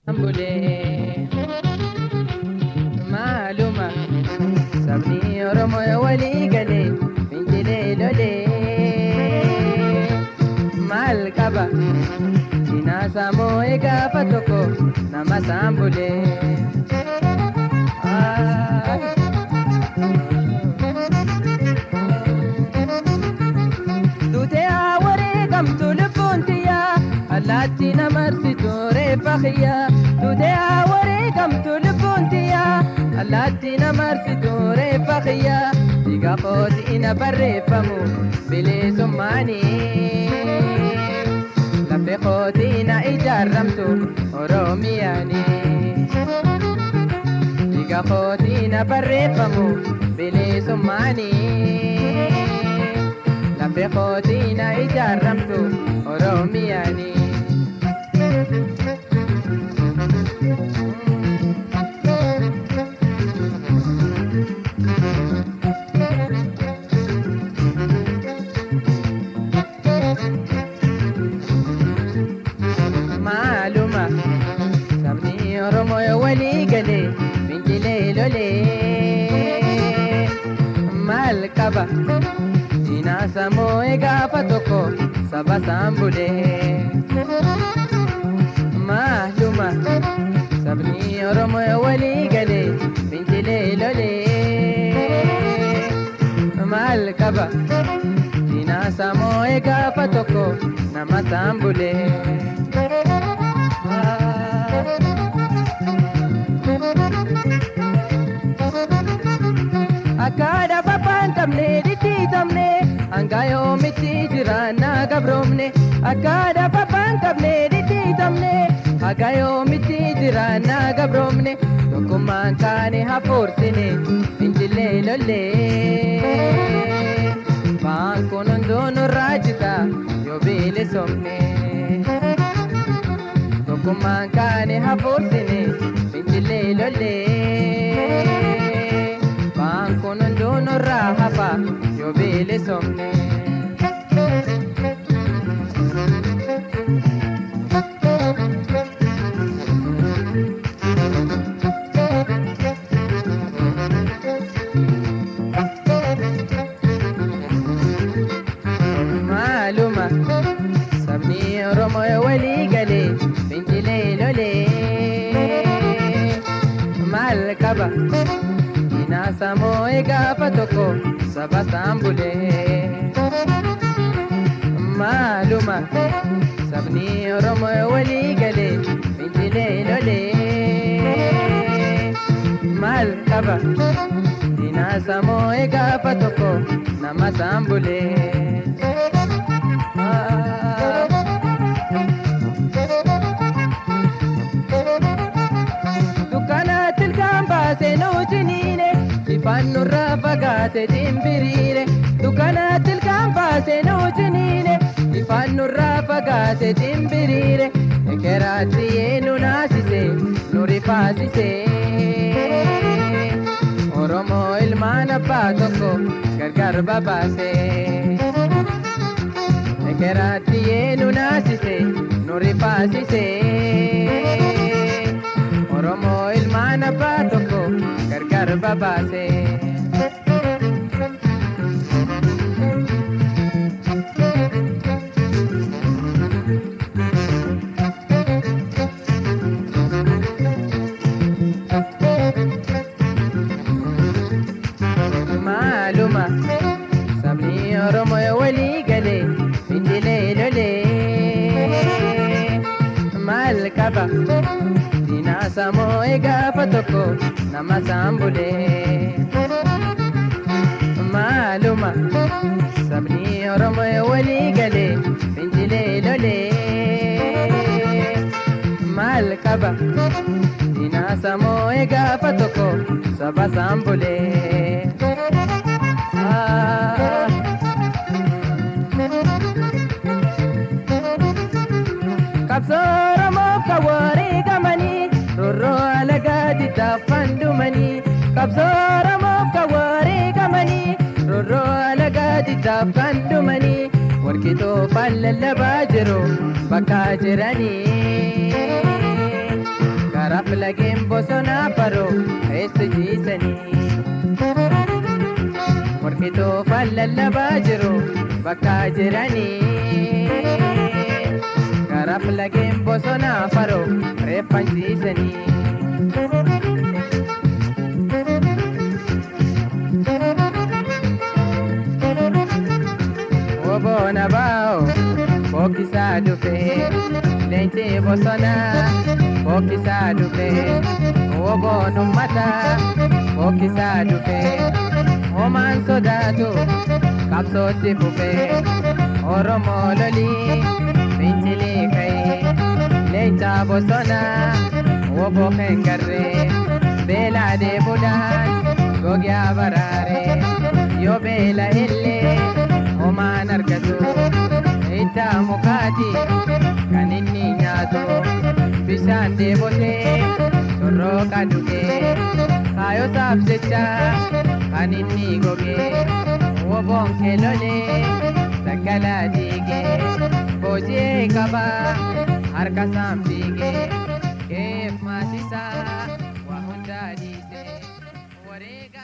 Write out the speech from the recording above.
Bulee maaluma sabni Oromoo walii galee fincilee lolee maal qaba cinaasaa moo'ee gaafa tokko nama isaan bulee. Duutee haa wareegamtu lubbuun tiyyaa allaatti namarsitu reeffa xiyyaa. Duutee haa wareegamtu lubbuun tiyyaa allaatti namarsitu reeffa xiyyaa. Dhiiga kootiin barreeffamu bilisummaanii. Lafee kootiin ijaaramtu Oromiyaanii. Dhiiga kootiin barreeffamu bilisummaanii. Lafee kootiin ijaaramtu Oromiyaanii. Maaluma sabni Oromoo walii galee fincilee lolee maal qaba cinaasaa moo'ee gaafa tokko saba isaan bulee. Maaluma sabni Oromoo walii galee fincilee lolee maal qaba cinaasaa moo'ee gaafa tokko nama isaan bulee. Akka dhaabbataan qabne dhidhiitamne hanga yoomitti jiraannaa gabroomne. Akka dhaabbataan qabne dhidhiitamne hanga yoomitti jiraannaa gabroomne. Tokkummaan kaane hafuursine fincilee lollee. Baan kun hunduu nurraa jita yoo bilisomne. Tokkummaan kaane hafuursine fincilee lollee. Baan kun hunduu nurraa hafa yoo bilisomne. Maaluma sabni Oromoo walii galee fincilee lolee maal qaba cinaasaa moo'ee gaafa tokko saba isaan bulee. Maaluma sabni Oromoo walii galee fincilee lolee maal qaba cinaasaa moo'ee gaafa tokko nama isaan bulee. Dukkana tilkaan baasee nu ciniine ifaan nurraa fagaate dimbiriire. Dukkana tilkaan baasee nu ciniine ifaan nurraa fagaate dimbiriire. Ekeraatti nu naasise nu rifaasise. Oromoo ilmaan abbaa tokko gargar babaase. Ekeraatti nu naasise nu rifaasise. Oromoo ilmaan abbaa tokko gargar babaase. Maaluma sabni Oromoo walii galee fincilee lolee maal qaba cinaasaa moo'ee gaafa tokko nama isaan bulee. Maaluma sabni Oromoo walii galee fincilee lolee maal qaba cinaasaa moo'ee gaafa tokko saba isaan bulee. Qabsoo Oromoof kan wareegamanii roorroo alagaa diddaafan dhumanii. Qabsoo Oromoof kan wareegamanii roorroo alagaa diddaafan dhumanii. Warqii toofaan lallabaa jiru bakka jiranii. Garaaf lageen bosonaa faroo keessa jiisanii. Morkituu fallallabaa jiru bakka jiranii. Garaaf lageen bosonaa faroo reeffan ciisanii. Oboona baa'o bokkisaa dhufee leenci bosonaa bokkisaa dhufee oboon uummataa bokkisaa dhufee homaan sodaatu qabsootti fufee Oromoo lolii fincilii ka'ee leenca bosonaa obbo Kengarree beelaa deemuudhaan gogaa baraaree yoo beela illee homaan argatu iddaa mukaati kan inni nyaatu bishaan deebotee sorrooqa dhugee kaayosaaf jecha kan inni gogee woboon keelolee daggalaa diigee booji'ee qabaa harka isaan fiigee keef maatisaa waa hundaa dhiisee wareega.